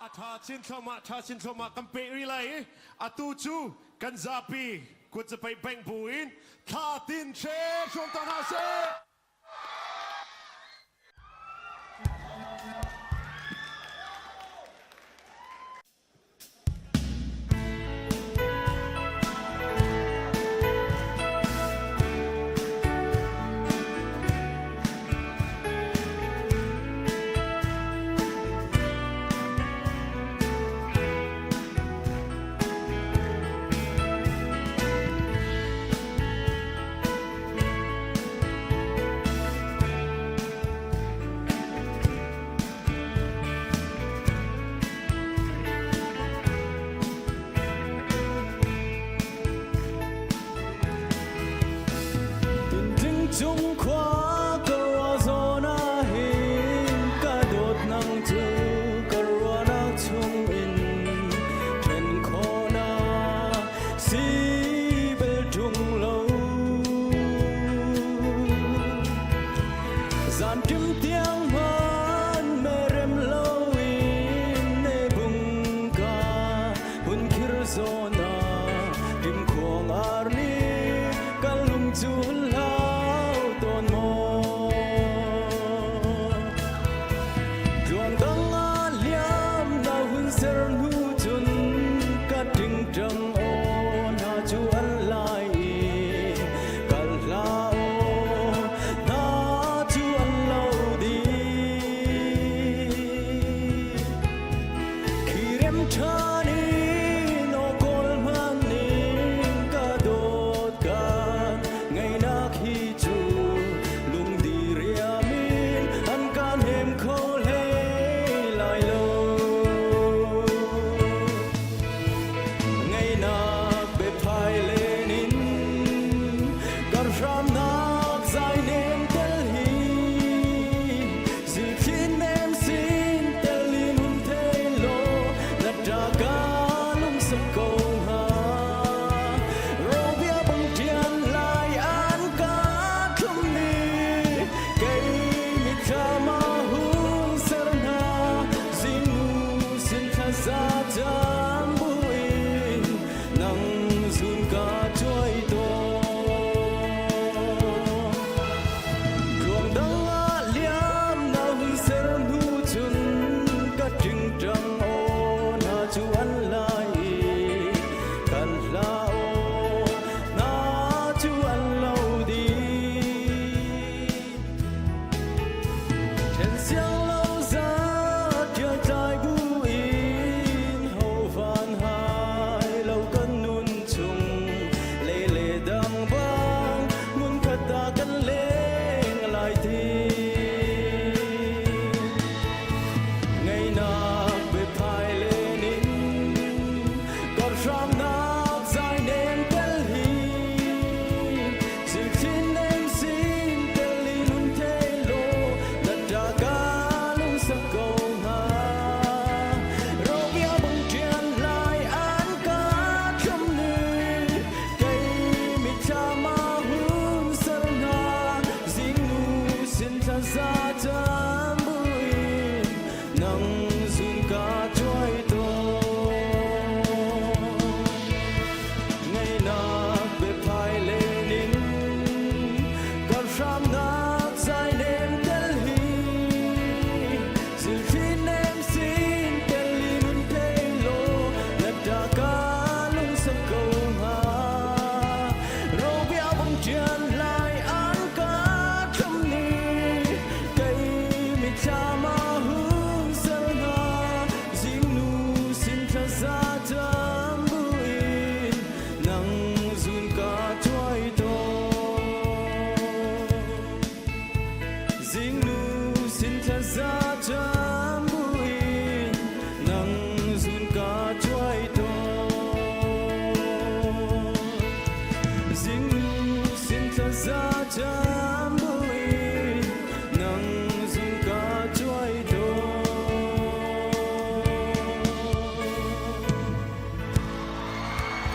A ṭha chin thluahmah, ṭha chin thluahmah kan peh rih lai i atu cu kan zapi kut zapei bengh bu in thla tin hre hrawm ta hna sih. Tuntling cung khua ka ruah zawn ah hin ka dawt nang cu ka ruahnak chung in ṭhen khawhnak si bel ṭung lo. Zanṭim tiang hman merem loin ne bung ka hun khir zawn ah timkhuang ar nih kan lung cu hlau tawn maw. Tluang dang ah liam na hun ser hnu cun ka ṭingṭang aw hna cu an lai i kal hlah aw hna cu an lo dih. Khi rem ṭhan in aw kawl hman ning ka dawt kan ngaihnak hi cu lungdi riam in an kan hem kho hlei lai lo. Ngaihnak biaphai len in kar hramnak zai nem tel hi zilthli nem sin tel in hun thei law na ṭa ka lungsak ko hnga. Robia bang ṭian lai an ka thlum ni kei mithlam ah hung ser hna zingnu sin thlaza cam buin nang zun ka cuai tawn. Tluang dang ah liam na hun ser hnu cun ka ṭingṭang aw hna cu an lai i kan hla aw hna cu an lo dih. Ṭhen siang lo za ṭial tlai bu in ho van hai lo kan nun chung le le dang bang hmun khat ah kan leng lai ti. Ngaihnak biaphai len in kor hramnak zai nem tel hi zilthin nem sin tel in hun thei law na ṭa ka lungsak ko hna. Robia bang ṭian lai an ka thlum ni kei mitthlam ah hun ser hna zingnu sin thlaza cam buin nang zun ka cuai tawn. Ngaihnak biaphai len in kan hramnak zai nem tel hi zilthli nem sin tel in hun thei law na ṭa ka lungsak ko hnga. Robia bang ṭian lai an ka thlum ni kei mitthlam ah hung ser hna zingnu sin thlaza cam buin nang zun ka cuai tawn. Zingnu sin thlaza cam buin nang zun ka cuai tawn. Zingnu sin thlaza cam buin nang zun ka cuai tawn.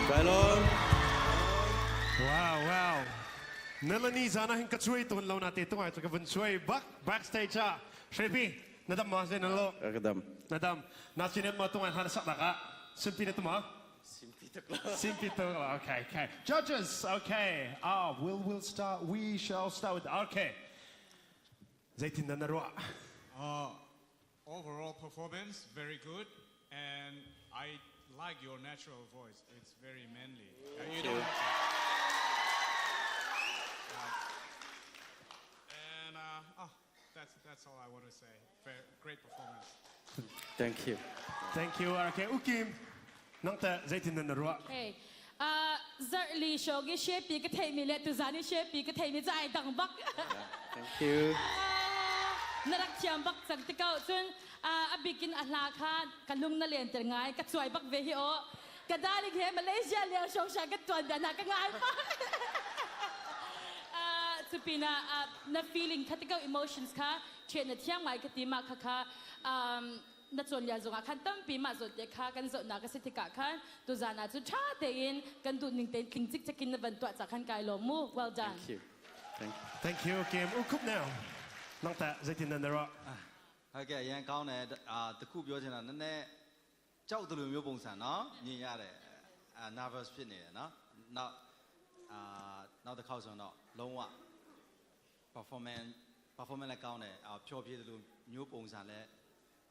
Kai lawm. Wow, wow. Melanie zan ah hin ka cuai tawn lo na te tung ai ka vun cuai bak backstage ah Hrepi. Na dam ma zen lo? Ka dam. Na dam. Na chinen ma tungai hana sak dak ah. Simpi na tuma? Simpi tuk lo. Simpi tuk lo. Okay, okay. Judges, okay. Ah, we'll, we'll start, we shall start with, okay. Zeitin na ruah? Overall performance, very good. And I like your natural voice. It's very manly. You don't have to. And oh, that's all I want to say. Very, great performance. Thank you. Thank you. Okay, Ukim. Nang ta zeitin na ruah? Okay. Zarhli shogi shepi ka thei mi le tuzani shepi ka thei mi ca ai dang bak. Thank you. Na rak thiam bak cang ti ko cun a bikin a hla kha ka lung na len ter ngai ka cuai bak ve hi o ka darling he Malaysia liang shong sha ka tuan bia na ka ngai pak cupina na feeling kha ti ko emotions kha ṭhian na thiang ngai ka ti ma kha kha na cawn lia zongah khan tampi mah zawn te kha kan zohnak a si tikah khan tuzan ah cun ṭha tein kan duh ning tein tling cikcek in na van tuah ca khan kai lawm mu. Well done. Thank you. Thank you. Thank you, Kim. Ukup now. Nang ta zeitin nan ruah? ဟုတ်ကဲ့အရင်ကောင်းတယ်အာတခုပြောချင်တာနည်းနည်းကြောက်တယ်လို့မျိုးပုံစံနော်မြင်ရတယ်အာ nervous ဖြစ်နေတယ်နော်နောက်အာနောက်တစ်ခေါက်ဆိုတော့လုံးဝ performance performance လည်းကောင်းတယ်အာဖြောပြတယ်လို့မျိုးပုံစံလည်း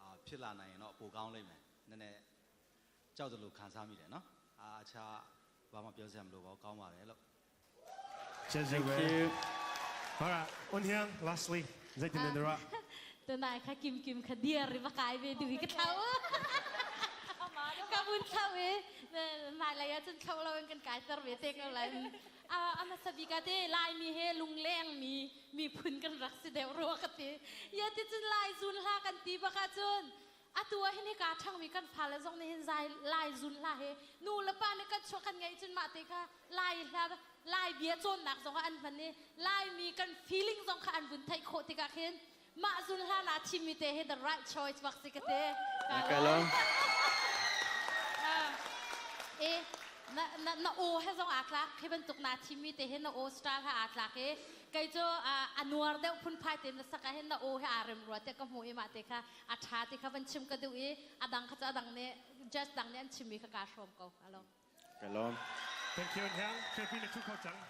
အာဖြစ်လာနိုင်ရင်တော့ပိုကောင်းလိမ့်မယ်နည်းနည်းကြောက်တယ်လို့ခံစားမိတယ်နော်အာအခြားဘာမှပြောစရာမလိုပါဘူးကောင်းပါတယ်လို့ Thank you. All right. Unhiang, lastly, zeitin nan ruah? Tunai kha kim kim kha diar ri bakai ve du ka thau. Ka bun thau e mai lai ah cun thau lo in kan kai ter ve te ko lai. A hmasa bik ah te Laimi he lungleng mi miphun kan rak si deuh rua ka ti. Ya ti cun Lai zun hla kan ti bak ah cun atu ah hin hika ṭhangmi kan fale zong nih hin zai Lai zun hla he nu le pa nih kan chuah kan ngeih cun mah te kha Lai hla Lai bia cawnnak zong ah an hman i Laimi kan feeling zong kha an vun theih khawh tikah khin mah zun hla naa thimmi te hi the right choice bak si ka ti. Ka lawm. E na na na aw he zong aa tlak khi bantuk naa thimmi te hi na aw style he aa tlak i kei cu a nuar deuh phunphai te na sak ah hin na aw he aa rem rua tiah ka hmuh i mah te kha a ṭha ti kha van chim ka duh i a dang kha cu a dang nih judge dang nih an chimmi kha kaa hrawm ko. Alo. Ka lawm. Thank you, Unhiang. Shepi na thu kho cang.